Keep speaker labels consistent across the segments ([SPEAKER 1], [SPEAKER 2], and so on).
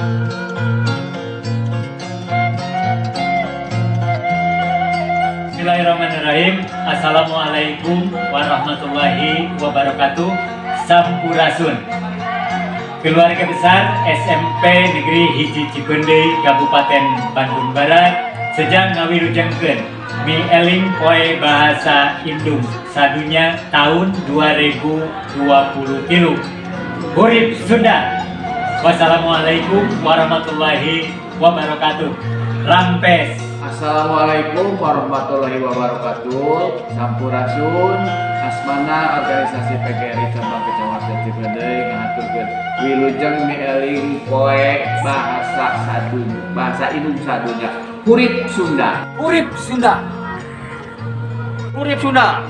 [SPEAKER 1] Bismillahirrahmanirrahim. Assalamualaikum warahmatullahi wabarakatuh. Sampurasun. Keluarga besar SMP Negeri 1 Cipeundeuy, Kabupaten Bandung Barat, sejang ngawilujengkeun Mieling Poe Bahasa Indung Sadunya tahun 2023. Hurip Sunda. Wassalamualaikum warahmatullahi wabarakatuh. Rampes.
[SPEAKER 2] Assalamualaikum warahmatullahi wabarakatuh. Sampurasun. Asmana organisasi PGRI cabang Kecamatan Cipeundeuy ngahaturkeun wilujeng mieling poe bahasa sadunya, bahasa indung sadunya. Hurip Sunda.
[SPEAKER 3] Urip Sunda.
[SPEAKER 2] Hurip Sunda.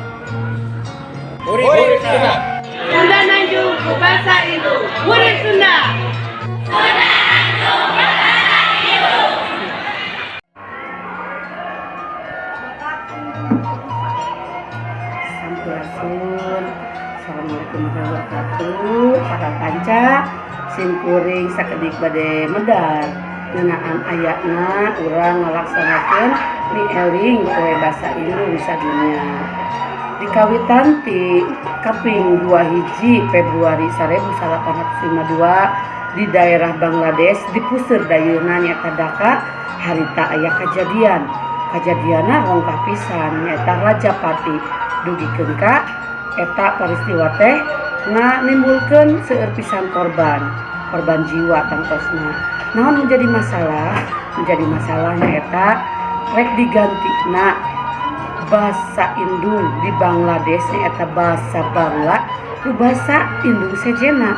[SPEAKER 3] Urip Sunda.
[SPEAKER 4] Sunda nanjung ku bahasa indung. Urip Sunda.
[SPEAKER 5] Sunda nanjung bahasa indung.
[SPEAKER 4] Sampurasun. Assalamualaikum warahmatullahi wabarakatuh. Para kanca, simkuring sakedik bade medar ngeunaan ayana urang ngalaksanakeun Mieling Poe Basa Indung Sadunya. Dikawitan ti kaping 2 hiji Februari 1852 di daerah Bangladesh, di puseur dayeuhna nyaeta Dhaka, harita aya kajadian. Kajadianna rongkah pisan, nyaeta Rajapati, dugikeun ka eta peristiwa teh nimbulkeun seueur pisan korban, korban jiwa tangtosna. Naon menjadi masalah? Menjadi masalah nyaeta rek digantina bahasa indung di Bangladesh, nyaeta bahasa Bangla, ku bahasa indung sejenna,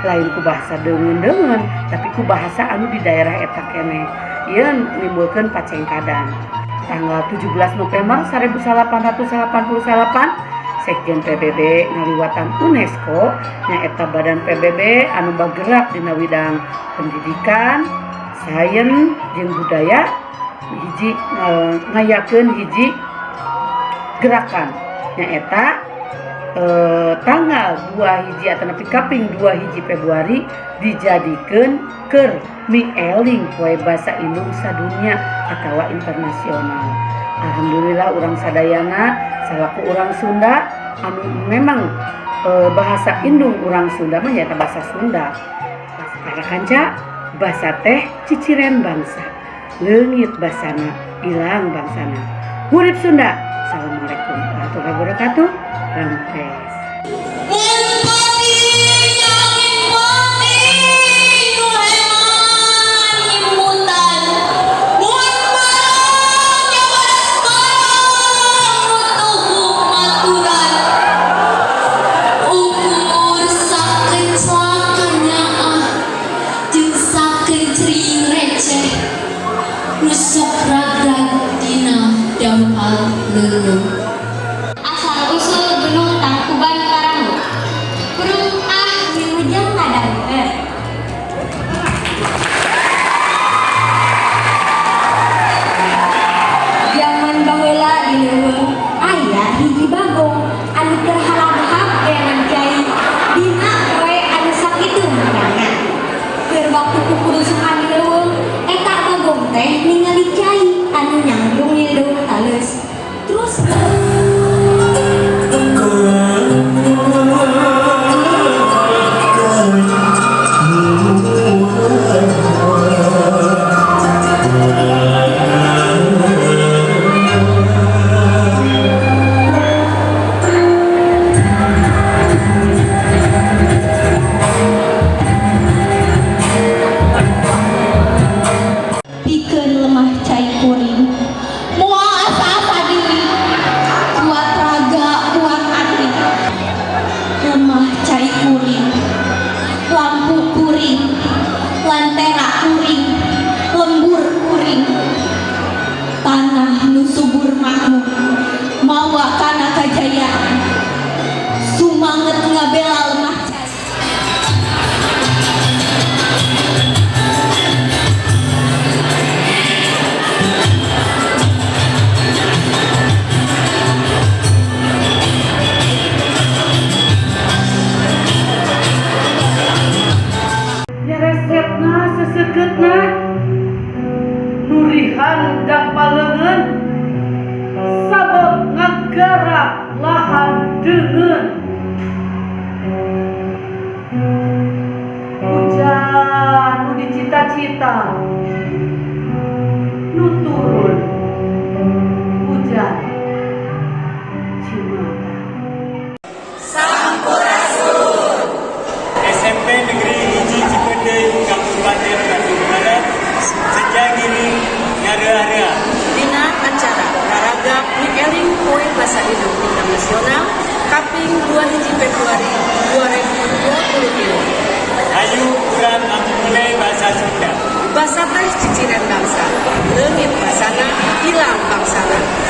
[SPEAKER 4] lain ku bahasa deungeun-deungeun, tapi ku bahasa anu di daerah eta keneh. Ieu nimbulkeun pacengkadan. Tanggal 17 November 1888, Sekjen PBB ngaliwatan UNESCO, nyaeta badan PBB anu bergerak dina widang pendidikan, sains jeung budaya, hiji ngayakeun hiji gerakan, nyaeta tanggal 2 hiji atau nepi kaping 2 hiji Februari dijadikeun keur mieling poe basa indung sadunya atau internasional. Alhamdulillah, urang sadayana salaku urang Sunda anu memang bahasa indung urang Sunda mah nyaeta bahasa Sunda. Para kanca, basa teh ciciren bangsa. Leungit basana, ilang bangsana. Hurip Sunda. Assalamualaikum warahmatullahi wabarakatuh. Rampes.
[SPEAKER 5] Mun pati yakin pati nu eman nyimutan, mun barang ya baras barang nu tuhu maturan, ukur sakeclak nyaah jeung sakecring receh nu sok ragrag dina dampal leungeun.
[SPEAKER 6] Asal usul Gunung Tangkuban Parahu. Kurung ah, wilujeng ngadangukeun. Zaman baheula di leuweung aya hiji bagong anu keur halaghap neangan cai dina poe anu sakitu menangna. Keur waktu kukurusukan di leuweung, eta bagong teh ningali cai anu nyangdung nyildung taleus. Terus pikeun lemah cai kuring moal asa-asa deui, kuat raga, kuat hati. Lemah cai kuring, lampu kuring, lantera kuring, lembur kuring, tanah nu subur makmur mawa kana kajayaan, sumanget ngabela lemah cai.
[SPEAKER 4] Ya, resepna sesekeun. Carita nu turun hujan cimata.
[SPEAKER 1] SMP Negeri 1 Cipeundeuy, Kabupaten Bandung Barat, Sejagiri Ngarearea.
[SPEAKER 7] Dina acara Raraga Mieling Poe Basa Indung Internasional kaping 2 Februari 2023.
[SPEAKER 1] Hayu urang ngamumule bahasa Sunda.
[SPEAKER 7] Basa teh ciciren bangsa, leungit basana, hilang bangsana.